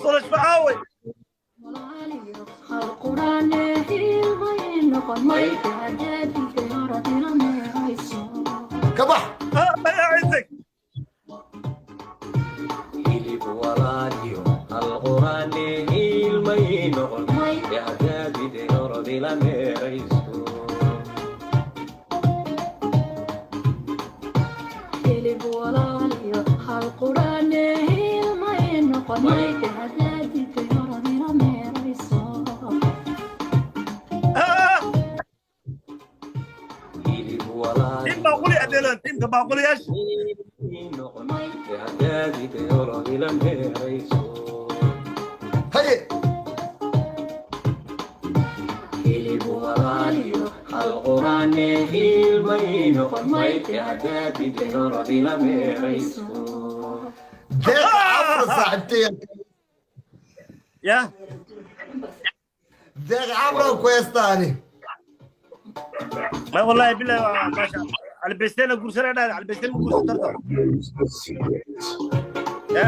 Suraj aaway? Ka bax. Ya cizig. Hilib walaaliyo alquraane hilmay noqon hadaadide orodila meerayso. Hilib Tiim walaaliyo baaquli adeelan, tiimka baaquliyaasha. Noqon hadaadide orodila meerayso. Haye. Hilib walaaliyo alquraane hilmay noqon hadaadide orodila meerayso. Deeqa Cabra, saaxiibtay. Ya. Deeqa Cabra ku heestaani. Ma wallahi billahi, maasha Allah, albeesteena guursanaa dhahda, albeesteen ma guursan karto ya.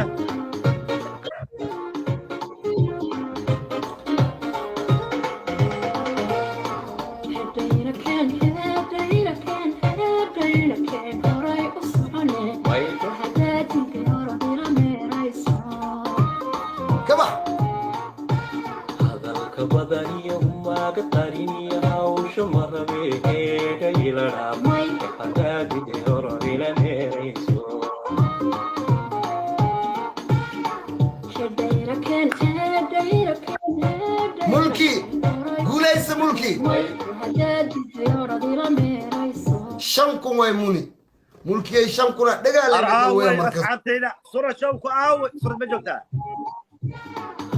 Ka bax. Hadalka badaniyo maaga qariniyo hawsha marabe heedha iladhaab hadaadide orodila meerayso. Mulki, guulaysa Mulki. 5,000 way muni Mulkiyay, 5,000 dhagaa la aaway? weya markas. Asxaabtayda, Suraj show ku aaway? Suraj ma joogtaa?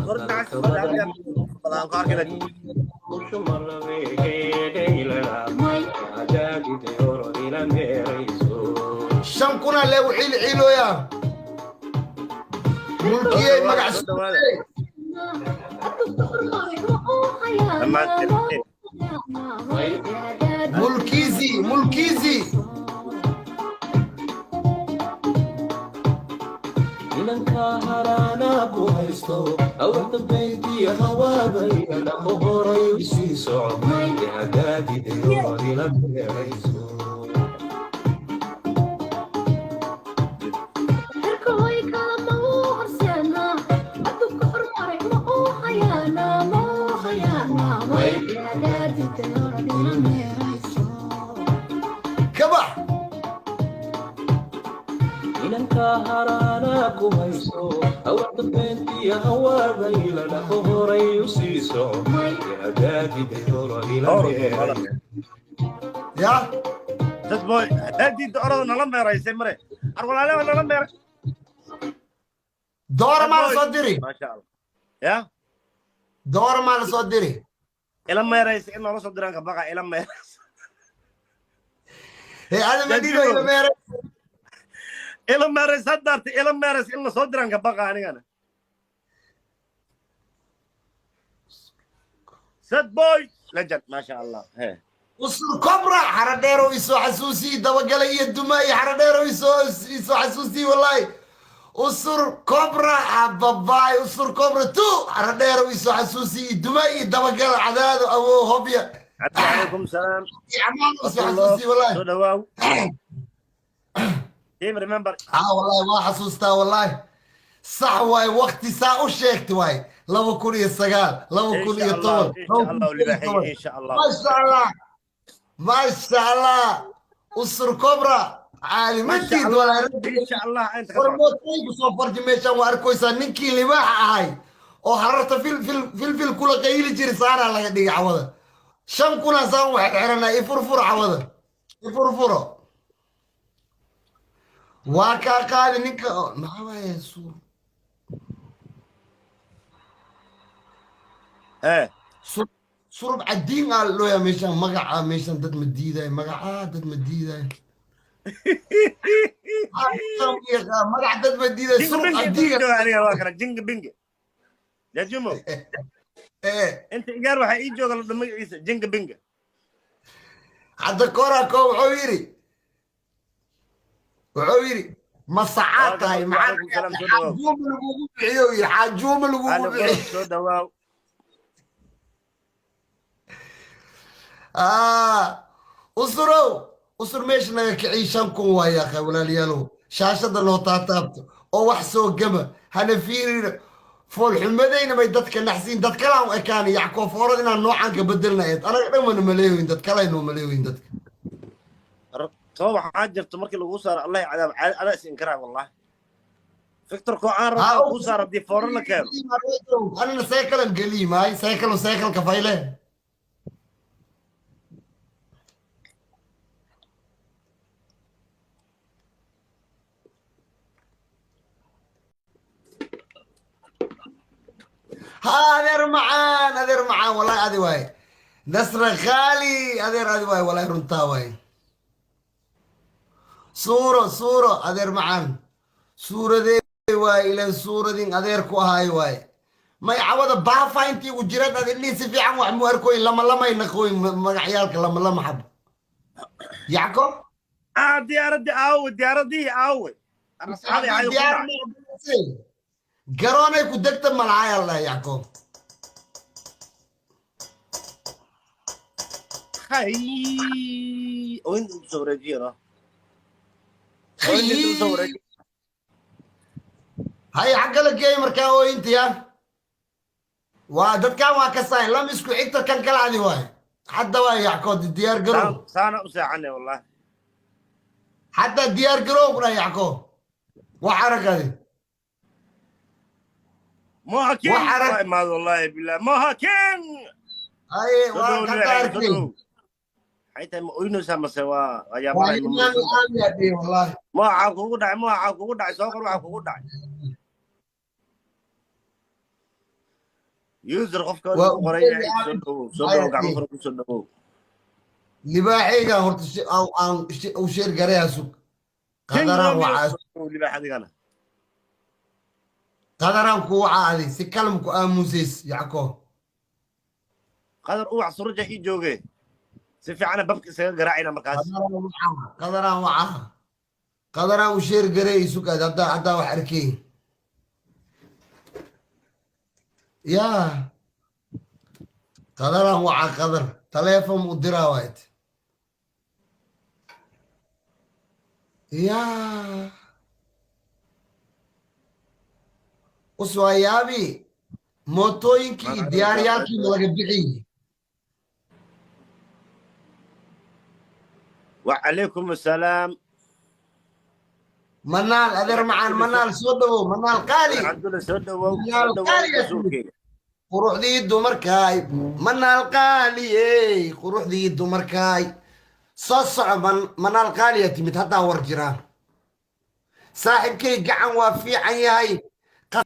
Suraj. Hadalka badaniyo hawsha marabe heedha iladhaab hadaadide orodila meerayso. 5,000 leegu ciili ciilooya Mulkiyay magac. Soo dhawaada. Mulkiisi, Mulkiisi. Inanka haraanaa ku haysto awrta baydiya hawaadaya dhaqo horay usii soco hadaadide orodila meerayso. Ka bax. Inanka haraanaa ku hayso awrta beentiya hawaadayla dhaqo horay usii soco hadaadide orodila meerayso. Ya. Dad boy haddaad diidda orada nala meeraysay mare ar walaalaha nala meeray. Doora maa la soo diri? Maasha Allah, ya. Doora maa la soo diri? Ila meeraysa in noola soo diraan ka baqa, ila meeraysa. Hee, ada madino ila meeray. Ila meeraysa haddaarta, ila meeraysa in lasoo diraan ka baqa anigana. Sad boy legend, maasha Allah, he. Usur Kobra Xaradheerow isoo xasuusii, dabagalay iyo duma iyo Xaradheerow isoo xasuusii. Wallahi Usur Kobra ababaay, Usur Kobra tu Xaradheerow isoo xasuusii, duma iyo dabagala, Cadaado, awo, Hobya. Cabdi, calaykum salaam. Iyo Camaan isoo xasuusii wallahi. Soo dhawaaw, team remember. Ah, wallahi waa xasuustaa, wallahi sax waay, waqti saa u sheegta waay, 2009, 2010. Insha Allah libaaxay, insha Allah. Maasha Allah, maasha Allah, Usur Kobra caali ma tiid walaa. Insha Allah inta ka socota. Warmootaygu soo farji meeshaan waa arkaysaa ninkii libaaxa ahay oo hararta fil fil filfil kula qayli jiray, saanaa laga dhigay cawada. 5,000 saan waxay xiranaa. Ifurfuro cawada, ifurfuro, waa kaa qaadi ninka. Maxaa waaye suur? Ee. Surub cadiin aa looyaa meeshaan, magaca meeshaan dad ma diidayo, magaca dad ma diidayo, magac dad ma diidayo. Jinga Surub bingi cadiin. Jooga aniga waa kana jinga bingi jajumo. Ee. Inta igaar waxaa ii jooga ladha magaciisa jinga binga. Hadda korako wuxuu yidhi Ma sacaad Walaalka tahay? Marka, Maxaa calaykum salaam, soo dhawow. Xaajuuma lagugu bixiyo iyo xaajuuma lagugu Cali bixiyo. Qorof, soo dhawaaw. Ah, usurow, usur meesha naga kiciy 5000 waa yaaqay. Walaalayaalow, shaashada loo taataabto oo wax soo gama hana fiirina. Foolxumadayna bay dadka naxsiin. Dad kalaan u ekaana Yackofoorad inaan noocan ka bedelna eed anaga dhan wana maleeyoyin. Dad kalaynoo maleeyoyin dadka. Too waxaa jirto markii lagu saaro Allah cadaab caadi adaa is inkaraa wallahi. Victor ko aan rabaa kuu saaro haddii fooro la keeno. Anina seekalan geliyi maay seekalo seekalka fayle. Ha, adeer macaan, adeer macaan, wallahi adi waaye. Nasra khaali, adeer adi waaye, wallahi runtaa waaye. Suuro, suuro, adeer macaan, suuradee waaye. Ilan suuradin adeer ku ahaayo waaye. May cawada baafa intii ugu jiraan ad indhihi si fiican wax mu arkoyn. Lama lamay naqooyin magacyaalka lama lama xabo Yacko. Ah, diyaaradii aawe? Diyaaradihii aawe? Asxaabi caayo ku dhacay. Garoonay ku degta malacay Allah Yacko. Hay, oo inta u soo wareejiyo no, oo inta u soo wareejiyo. Hay, xagga la geey markaa ooyintiya waa dadkan waa ka saay lam isku xigta kan kala adi waay hadda waa Yacko, diyaar garow. Saana u seexanay wallahi. Hadda diyaar garow ku dhahay Yacko, wax aragadi. Moha King. Wax arag- Waa imaad wallahi billah Moha King. Haye. Soo Waa dhawow hadda leeyahay, soo arkay. dhawow. Maxay tahay, ma oynaysaa mase waa waa Waa yaabanay ma imaan murusan? la-aan yaa dhihi wallahi. Ma waxaa kugu dhacay? Ma waxaa kugu dhacay? Soo qor waxaa kugu dhacay. User qofka Waa ku qoran yahay, soo dhawow, soo dhawow, gacmo fara ku soo dhawow. Libaaxayga horta aan u sheer gareyaa sug. King. Qadaraan Romeo, wacaa. soo dhawow libaax adigana. Qadaraan ku wacaa adi si kalam ku aamusays Yacko. Qadar uwax suruja ii jooge, si fiicana babka isaga garaacayna markaas. Qadaraan wacaa, qadaraan wacaa, qadaraan u sheer gareey sug adi haddaa haddaa wax arkay yaa qadaraan wacaa. Qadar taleefon u diraa waayt yaa uswaayaabi mootooyinkii iyo diyaaryaalkii ma laga bixiyey? Wacalaykum assalaam. Manaal, adeer macaan, manaal soo dhawow, manaal qaali. Cabdulla, soo dhawow, soo Manaal dhawow. qaaliga. Rasuulkeyga. Quruxdii dumarkaay, manaal qaaliyey, quruxdii dumarkaay, soo soco. Manaal qaaliya timid haddaa war jiraan. Saaxiibkay gacan waa fiican yahay.